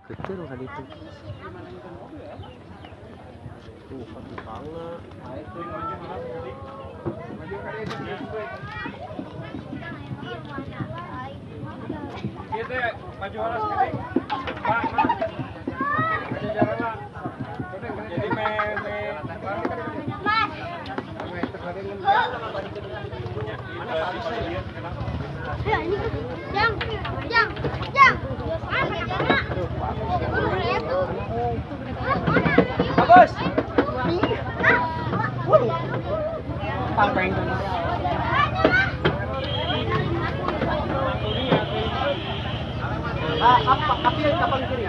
Betul kan itu. Tuh kan tukangna. Ieu teh maju halas gede. Pak, Pak. Jajaranna. Jadi me me Mas. Jang, jang, jang. Bagus. Pangpeng. Ah, apa kapan kiri?